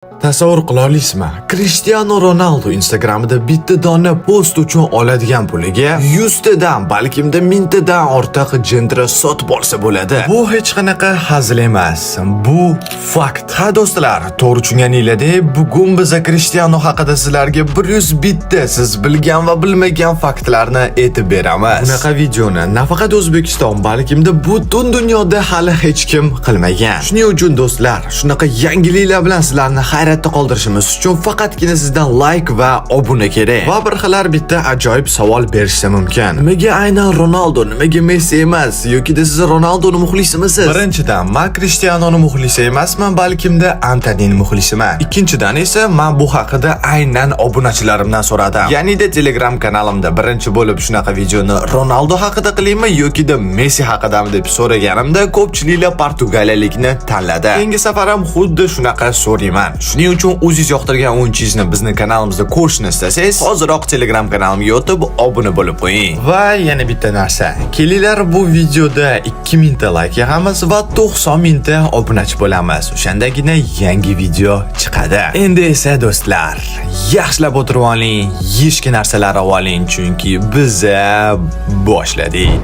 Tasavvur qila olasizmi? Cristiano Ronaldo Instagramida bitta dona post uchun oladigan puliga 100 tadan, balkimda 1000 tadan ortiq Gentra sotib olsa bo'ladi. Bu hech qanaqa hazil emas. Bu fakt. Ha do'stlar, to'g'ri tushunganinglardek, bugun biz Cristiano haqida sizlarga 101 siz bilgan va bilmagan faktlarni aytib beramiz. Bunaqa videoni nafaqat O'zbekiston, balkimda butun dunyoda hali hech kim qilmagan. Shuning uchun do'stlar, shunaqa yangiliklar bilan sizlarni hayratda qoldirishimiz uchun faqatgina sizdan like va obuna kerak. Va bir xillar bitta ajoyib savol berishsa mumkin. Nimaga aynan Ronaldo, nimaga Messi emas yoki siz Ronaldoni muxlisimisiz? Birinchidan, men Cristianoni muxlisi emasman, balkimda Antonini muxlisiman. Ikkinchidan esa men bu haqida aynan obunachilarimdan so'radim. Ya'ni-da Telegram kanalimda birinchi bo'lib shunaqa videoni Ronaldo haqida qilaymi yoki Messi haqidami deb so'raganimda ko'pchiliklar portugaliyalikni tanladi. Keyingi safar ham xuddi shunaqa so'rayman. Shuning uchun o'zingiz yoqtirgan o'yinchingizni bizni kanalimizda ko'rishni istasangiz, hoziroq Telegram kanalimga o'tib obuna bo'lib qo'ying. Va yana bitta narsa. Kelinglar, bu videoda 2000 ta like yig'amiz va 90 mingta obunachi bo'lamiz. O'shandagina yangi video chiqadi. Endi esa do'stlar, yaxshilab o'tirib oling, yeyishga narsalar oling, chunki biza boshladik.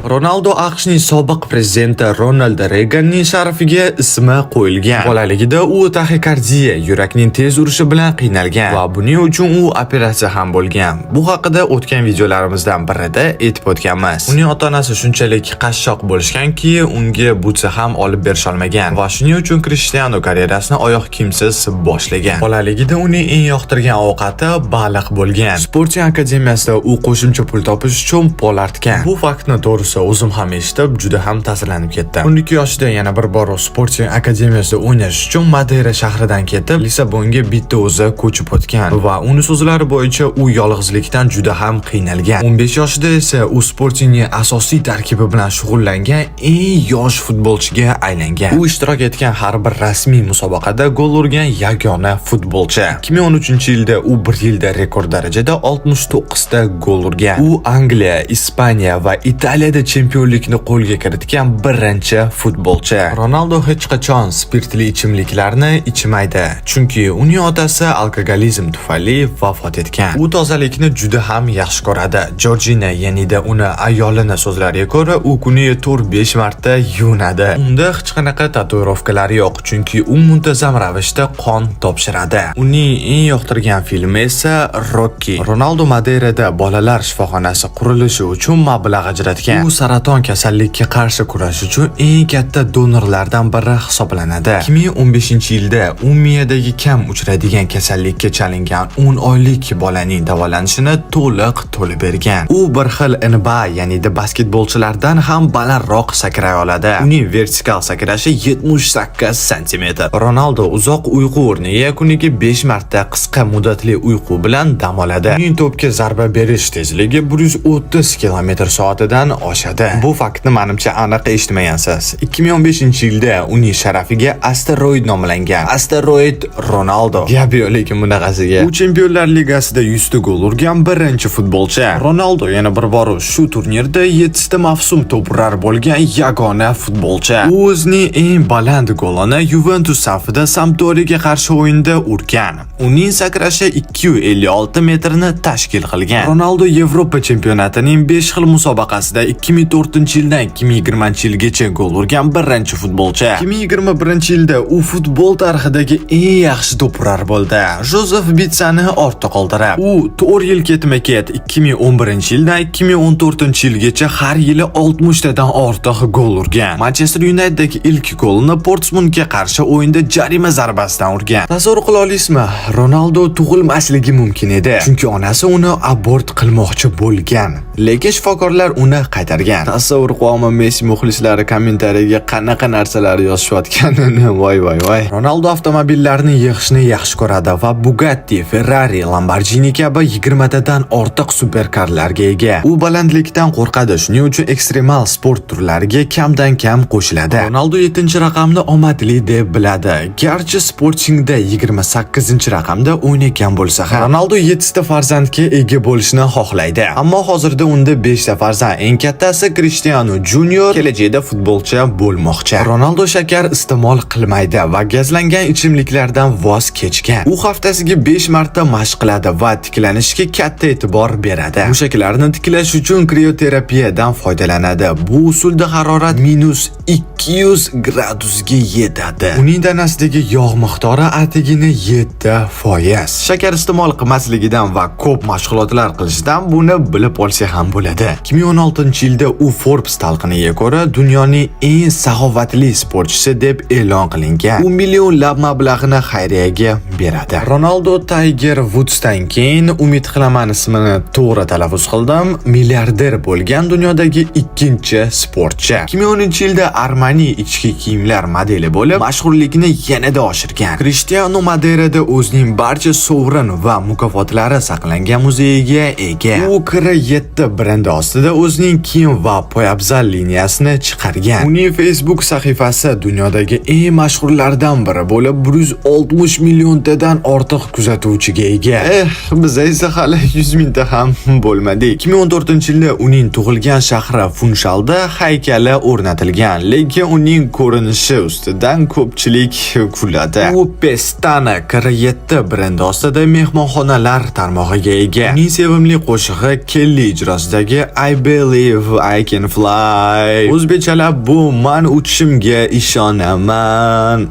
Ronaldo AQShning sobiq prezidenti Ronald Reaganning sharafiga ismi qo'yilgan. Bolaligida u taxikardiya, yurakning tez urishi bilan qiynalgan va buning uchun u operatsiya ham bo'lgan. Bu haqida o'tgan videolarimizdan birida aytib o'tganmiz. Uning ota-onasi shunchalik qashshoq bo'lishganki, unga butsa ham olib berisha olmagan va shuning uchun Cristiano karyerasini oyoq kiyimsiz boshlagan. Bolaligida uning eng yoqtirgan ovqati baliq bo'lgan. Sporting akademiyasida u qo'shimcha pul topish uchun pol artgan. Bu faktni to'g'risi o'zim ham eshitib, juda ham ta'sirlanib ketdim. 12 yoshida yana bir bor Sporting akademiyasida o'ynash uchun Madeira shahridan ketib, Lissabonga bitta o'zi ko'chib o'tgan va uni so'zlari bo'yicha u yolg'izlikdan juda ham qiynalgan. 15 yoshida esa u Sportingning asosiy tarkibi bilan shug'ullangan eng yosh futbolchiga aylangan. U ishtirok etgan har bir rasmiy musobaqada gol urgan yagona futbolchi. 2013-yilda u bir yilda rekord darajada 69 ta gol urgan. U Angliya, Ispaniya va Italiyada chempionlikni qo'lga kiritgan birinchi futbolchi. Ronaldo hech qachon spirtli ichimliklarni ichmaydi, chunki uning otasi alkogolizm tufayli vafot etgan. U tozalikni juda ham yaxshi ko'radi. Jorjina, ya'ni-da uni ayolini so'zlariga ko'ra, u kuniga 4-5 marta yuvinadi. Unda hech qanaqa tatuirovkalari yo'q, chunki u muntazam ravishda qon topshiradi. Uning eng yoqtirgan filmi esa Rocky. Ronaldo Madeirada bolalar shifoxonasi qurilishi uchun mablag' ajratgan. U saraton kasallikka qarshi kurash uchun eng katta donorlardan biri hisoblanadi. 2015-yilda u miyadagi kam uchraydigan kasallikka chalingan 10 oylik bolaning davolanishini to'liq to'lab bergan. U bir xil NBA, ya'ni basketbolchilardan ham balandroq sakray oladi. Uning vertikal sakrashi 78 santimetr. Ronaldo uzoq uyqu o'rniga kuniga 5 marta qisqa muddatli uyqu bilan dam oladi. Uning to'pga zarba berish tezligi 130 km soatidan oshadi. Bu faktni menimcha aniq eshitmagansiz. 2015-yilda uning sharafiga asteroid nomlangan. Asteroid Ronaldo. Gap yo'q lekin bunaqasiga. U Chempionlar Ligasida 100 ta gol urgan birinchi futbolchi. Ronaldo yana bir bor shu turnirda 7 ta mavsum to'p urar bo'lgan yagona futbolchi. U o'zining eng baland golini Juventus safida Sampdoriyaga qarshi o'yinda urgan. Uning sakrashi 256 metrni tashkil qilgan. Ronaldo Yevropa chempionatining 5 xil musobaqasida 2004-yildan 2020-yilgacha gol urgan birinchi futbolchi. 2021-yilda u futbol tarixidagi eng yaxshi to'p urar bo'ldi. Jozef Bitsani ortda qoldirib, u 4 yil ketma-ket 2011-yildan 2014-yilgacha har yili 60 tadan ortiq gol urgan. Manchester United'dagi ilk golini Portsmouthga qarshi o'yinda jarima zarbasidan urgan. Tasavvur qila olasizmi? Ronaldo tug'ilmasligi mumkin edi, chunki onasi uni abort qilmoqchi bo'lgan. Lekin shifokorlar uni qaytarishgan. bajargan. Tasavvur qilyapman Messi muxlislari kommentariyaga qanaqa narsalar yozishayotganini. Voy voy voy. Ronaldo avtomobillarni yig'ishni yaxshi ko'radi va Bugatti, Ferrari, Lamborghini kabi 20 tadan ortiq superkarlarga ega. U balandlikdan qo'rqadi, shuning uchun ekstremal sport turlariga kamdan kam qo'shiladi. Ronaldo 7-raqamni omadli deb biladi. Garchi Sportingda 28-raqamda o'ynagan bo'lsa ham. Ronaldo 7 ta farzandga ega bo'lishni xohlaydi. Ammo hozirda unda 5 ta farzand. Eng kattasi Cristiano Junior kelajakda futbolchi bo'lmoqchi. Ronaldo shakar iste'mol qilmaydi va gazlangan ichimliklardan voz kechgan. U haftasiga 5 marta mashq qiladi va tiklanishga katta e'tibor beradi. Mushaklarni tiklash uchun krioterapiyadan foydalanadi. Bu usulda harorat -200 gradusga yetadi. Uning tanasidagi yog' miqdori atigi 7%. Shakar iste'mol qilmasligidan va ko'p mashg'ulotlar qilishidan buni bilib olsa ham bo'ladi. 2016-yilda u Forbes talqiniga ko'ra dunyoning eng saxovatli sportchisi deb e'lon qilingan. U millionlab mablag'ini xayriyaga beradi. Ronaldo Tiger Woodsdan keyin, umid qilaman ismini to'g'ri talaffuz qildim, milliarder bo'lgan dunyodagi ikkinchi sportchi. 2010-yilda Armani ichki kiyimlar modeli bo'lib, mashhurlikni yanada oshirgan. Cristiano Madeirada o'zining barcha sovrin va mukofotlari saqlangan muzeyiga ega. U KR7 brendi ostida o'zining kiyim va poyabzal liniyasini chiqargan. Uning Facebook sahifasi dunyodagi eng mashhurlardan biri bo'lib, 160 milliontadan ortiq kuzatuvchiga ega. Eh, biz esa hali 100 mingta ham bo'lmadik. 2014-yilda uning tug'ilgan shahri Funshalda haykali o'rnatilgan, lekin uning ko'rinishi ustidan ko'pchilik kuladi. U Pestana KR7 brendi ostida mehmonxonalar tarmog'iga ega. Uning sevimli qo'shig'i Kelly ijrosidagi I Believe I Can Fly. O'zbekchalab bu "Man uchishimga ishonaman".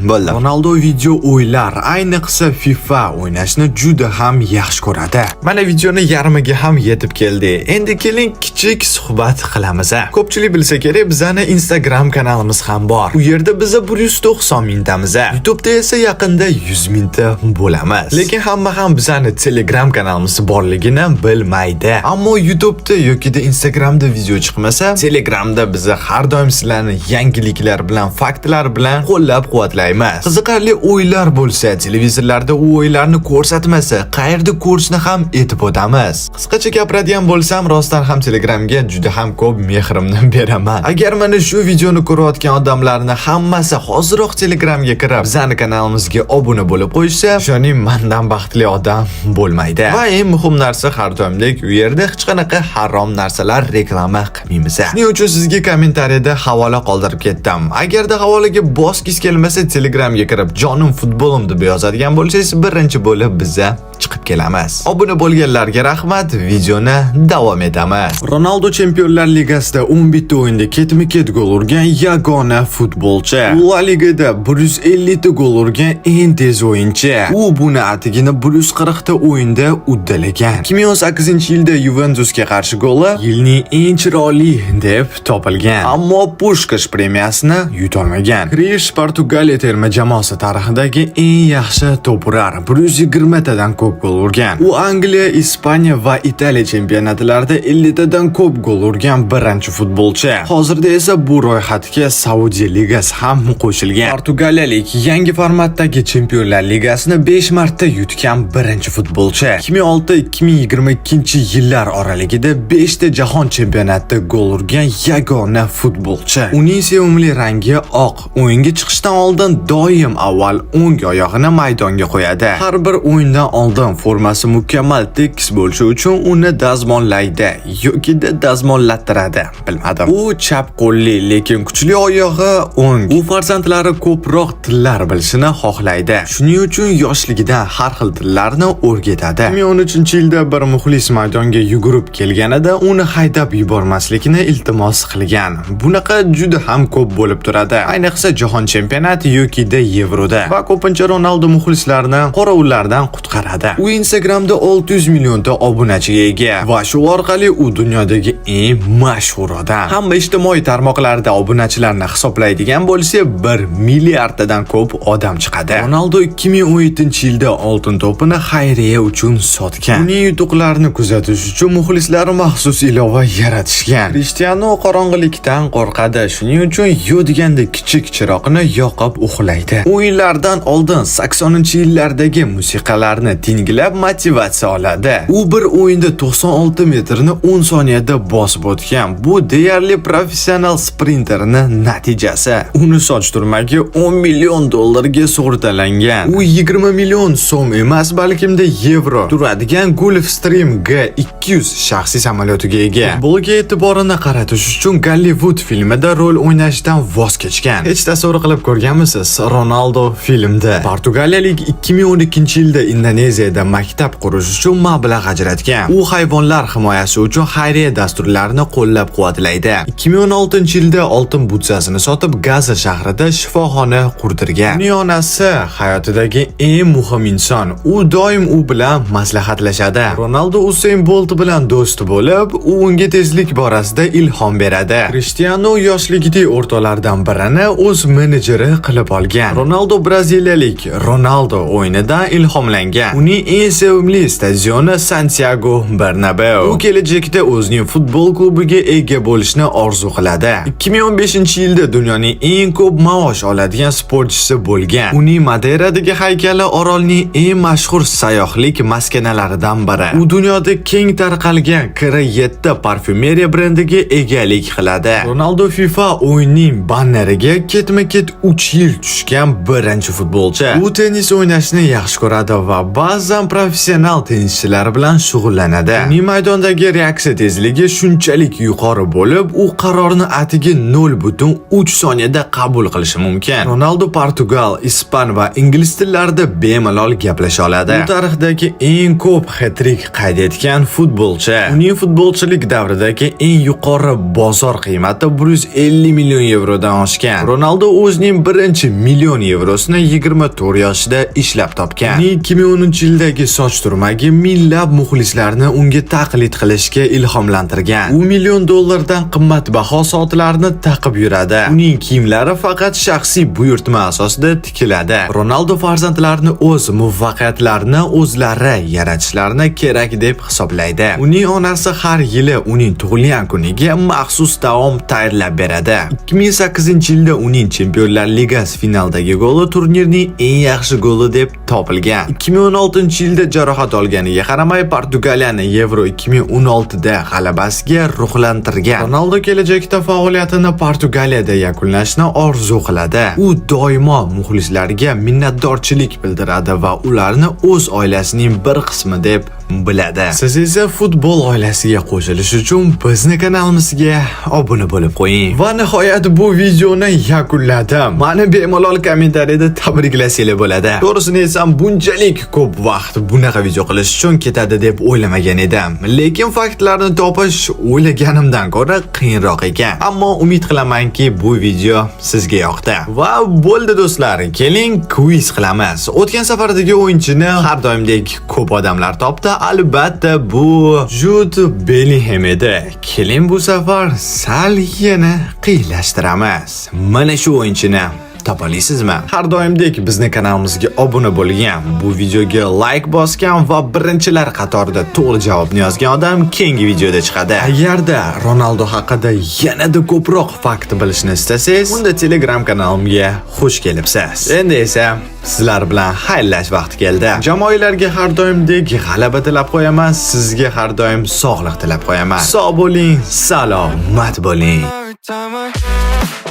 Bo'ldi. Ronaldo video o'yinlar, ayniqsa FIFA o'ynashni juda ham yaxshi ko'radi. Mana, videoni yarmiga ham yetib keldik. Endi keling, kichik suhbat qilamiz. Ko'pchilik bilsa kerak, bizani Instagram kanalimiz ham bor. U yerda biza 190 mingtamiz. YouTube'da esa yaqinda 100 mingta bo'lamiz. Lekin hamma ham bizani Telegram kanalimiz borligini bilmaydi. Ammo YouTube'da yoki Instagramda video chiqmasa, Telegramda biza har doim sizlarni yangiliklar bilan, faktlar bilan qo'llab-quvvatlaymiz. Qiziqarli o'yinlar bo'lsa, televizorlarda u o'yinlarni ko'rsatmasa, qayerda ko'rishni ham aytib o'tamiz. Qisqacha gapiradigan bo'lsam, rostdan ham Telegramga juda ham ko'p mehrimni beraman. Agar mana shu videoni ko'rayotgan odamlarni hammasi hoziroq Telegramga kirib, bizani kanalimizga obuna bo'lib qo'yishsa, ishoning, mandan baxtli odam bo'lmaydi. Va eng muhim narsa, har doimdek u yerda hech qanaqa harom narsalar reklama qilmaymiz. Shuning uchun sizga kommentariyada havola qoldirib ketdim. Agarda havolaga bosgingiz kelmasa, Telegramga kirib "Jonim futbolim" deb yozadigan bo'lsangiz, birinchi bo'lib biza chiqib kelamiz. Obuna bo'lganlarga rahmat, videoni davom etamiz. Ronaldo Chempionlar Ligasida 11 ta o'yinda ketma-ket gol urgan yagona futbolchi. La Ligada 150 ta gol urgan eng tez o'yinchi. U buni atigini 140 ta o'yinda uddalagan. 2018-yilda Juventusga qarshi goli yilning eng chiroyli deb topilgan. Ammo Pushkash premiyasini yutolmagan. Krish Portugaliya terma jamoasi tarixidagi eng yaxshi to'p urar. 120 tadan ko'p gol urgan. U Angliya, Ispaniya va Italiya chempionatlarida 50 tadan ko'p gol urgan birinchi futbolchi. Hozirda esa bu ro'yxatga Saudiya ligasi ham qo'shilgan. Portugaliyalik yangi formatdagi Chempionlar Ligasini 5 marta yutgan birinchi futbolchi. 2006-2022 yillar oraligida 5 ta jahon chempionatida gol urgan yagona futbolchi. Uning sevimli rangi oq. O'yinga chiqishdan oldin doim avval o'ng oyog'ini maydonga qo'yadi. Har bir o'yindan oldin formasi mukammal tekis bo'lishi uchun uni dazmollaydi yoki dazmollattiradi. Bilmadim. U chap qo'lli, lekin kuchli oyog'i o'ng. U farzandlari ko'proq tillar bilishini xohlaydi. Shuning uchun yoshligidan har xil tillarni o'rgatadi. 2013-yilda bir muxlis maydonga yugurib kelganida uni haydab yubormaslikni iltimos qilgan. Bunaqa juda ham ko'p bo'lib turadi. Ayniqsa jahon chempionati yoki Yevroda. Va ko'pincha Ronaldo muxlislarni qorovullardan qutqaradi. U Instagramda 600 millionta obunachiga ega va shu orqali u dunyodagi eng mashhur odam. Hamma ijtimoiy tarmoqlarda obunachilarni hisoblaydigan bo'lsa, 1 milliarddan ko'p odam chiqadi. Ronaldo 2017-yilda oltin to'pini xayriya uchun sotgan. Uning yutuqlarini kuzatish uchun muxlislar maxsus ilova yaratgan. yaratishgan. Krishtianu qorong'ilikdan qo'rqadi, shuning uchun yo deganda kichik chiroqni yoqib uxlaydi. O'yinlardan oldin 80-yillardagi musiqalarni tinglab motivatsiya oladi. U bir o'yinda 96 metrni 10 soniyada bosib o'tgan. Bu deyarli professional sprinterni natijasi. Uni soch turmagi 10 million dollarga sug'urtalangan. U 20 million so'm emas, balkimda yevro turadigan Gulfstream G200 shaxsiy samolyotiga ega. Futbolga e'tiborini qaratish uchun Gollivud filmida rol o'ynashdan voz kechgan. Hech tasavvur qilib ko'rganmisiz? Ronaldo filmda. Portugaliyalik 2012-yilda Indoneziyada maktab qurish uchun mablag' ajratgan. U hayvonlar himoyasi uchun xayriya dasturlarini qo'llab-quvvatlaydi. 2016-yilda oltin butsasini sotib Gaza shahrida shifoxona qurdirgan. Uning onasi hayotidagi eng muhim inson. U doim u bilan maslahatlashadi. Ronaldo Usain Bolt bilan do'st bo'lib, u unga tezlik borasida ilhom beradi. Cristiano yoshligida o'rtoqlaridan birini o'z menejeri qilib olgan. Ronaldo braziliyalik Ronaldo o'yinidan ilhomlangan. Uning eng sevimli stadioni Santiago Bernabeu. U kelajakda o'zining futbol klubiga ega bo'lishni orzu qiladi. 2015-yilda dunyoning eng ko'p maosh oladigan sportchisi bo'lgan. Uning Madeyradagi haykali orolning eng mashhur sayyohlik maskanlaridan biri. U dunyoda keng tarqalgan KR7 parfyumeriya brendiga egalik qiladi. Ronaldo FIFA o'yinining banneriga ketma-ket 3 yil tushgan birinchi futbolchi. U tennis o'ynashni yaxshi ko'radi va ba'zan professional tennischilar bilan shug'ullanadi. Uning maydondagi reaksiya tezligi shunchalik yuqori bo'lib, u qarorni atigi 0.3 soniyada qabul qilishi mumkin. Ronaldo portugal, ispan va ingliz tillarida bemalol gaplasha oladi. U tarixdagi eng ko'p het-trik qayd etgan futbolchi. Uning futbolchilik davridagi eng yuqori bozor qiymati 150 million yevrodan oshgan. Ronaldo o'zining birinchi million yevrosini 24 yoshida ishlab topgan. Uning 2010-yildagi soch turmagi minglab muxlislarni unga taqlid qilishga ilhomlantirgan. U million dollardan qimmatbaho soatlarni taqib yuradi. Uning kiyimlari faqat shaxsiy buyurtma asosida tikiladi. Ronaldo farzandlarini o'z muvaffaqiyatlarini o'zlari yaratishlarini kerak deb hisoblaydi. Uning onasi har yili uning tug'ilgan kuniga maxsus taom tayyorlab beradi. 2008-yilda uning Chempionlar Ligasi finalidagi goli turnirning eng yaxshi goli deb topilgan. 2016-yilda jarohat olganiga qaramay Portugaliyani Yevro 2016 da g'alabasiga ruhlantirgan. Ronaldo kelajakda faoliyatini Portugaliyada yakunlashni orzu qiladi. U doimo muxlislarga minnatdorchilik bildiradi va ularni o'z oilasining bir qismi deb biladi. Siz esa futbol oilasiga qo'shilish uchun bizni kanalimizga obuna bo'lib qo'ying. Va nihoyat bu videoni yakunladim. Mani bemalol kommentariyada tabriklasanglar bo'ladi. To'g'risini aytsam, bunchalik ko'p vaqt bunaqa video qilish uchun ketadi deb o'ylamagan edim. Lekin faktlarni topish o'ylaganimdan ko'ra qiyinroq ekan. Ammo umid qilamanki, bu video sizga yoqdi. Va bo'ldi, do'stlar, keling, quiz qilamiz. O'tgan safardagi o'yinchini har doimdek ko'p odamlar topdi. Albatta, bu Jude Bellingham edi. Keling, bu safar sal yana qiyinlashtiramiz. Mana shu o'yinchini topa olasizmi? Har doimdek bizni kanalimizga obuna bo'lgan, bu videoga like bosgan va birinchilar qatorida to'g'ri javobni yozgan odam keyingi videoda chiqadi. Agarda Ronaldo haqida yanada ko'proq fakt bilishni istasangiz, unda Telegram kanalimga xush kelibsiz. Endi esa sizlar bilan xayrlash vaqti keldi. Jamoalarga har doimdek g'alaba tilab qo'yaman, sizga har doim sog'liq tilab qo'yaman. Sog' bo'ling, salomat bo'ling. Every time I